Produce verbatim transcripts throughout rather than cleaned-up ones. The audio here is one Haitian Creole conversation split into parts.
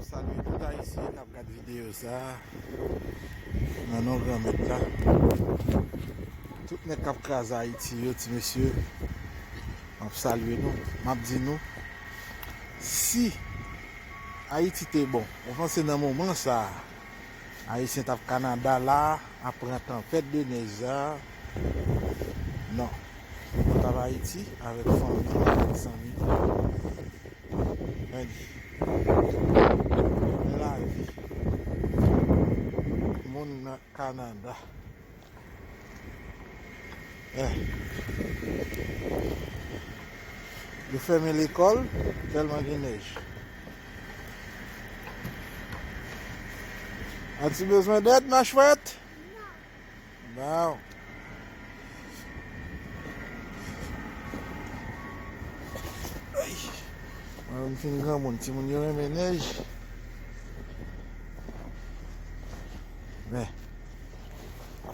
Salye tout Ayisyen k ap gade videyo sa a, nan non Granmèt la. Tout nèg k ap kraze Ayiti yo, ti mesye, m ap salye nou. M ap di nou, si Ayiti te bon, ou panse nan moman sa a, Ayisyen t ap Kanada la, ap pran tanpèt de nèj sa a? Non. Mwen t ap Ayiti avèk fanmi, avèk zanmi. Men, men lavi moun nan Kanada. Eh. Yo fèmen lekòl tèlman gen nèj. As-tu besoin d'aide, ma chouette? Bon. Ay. Mwen menm fin granmoun, timoun yo renmen nèj. Men,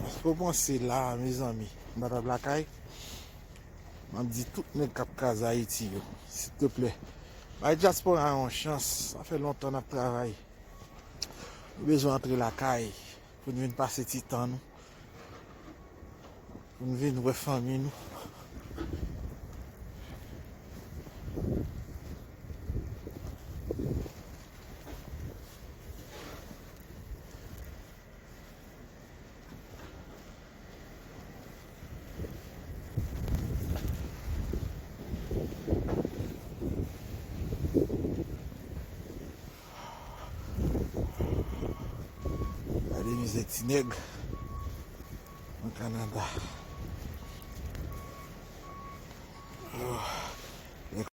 èske w panse la, mezanmi, m pa t ap lakay? M ap di tout nèg k ap kraze Ayiti yo, silteplè, bay dyaspora a yon chans. Sa fè lontan n ap travay. Nou bezwen antre lakay pou n vin pase ti tan nou, pou n vin wè fanmi nou. Gade mizè ti nèg nan Kanada.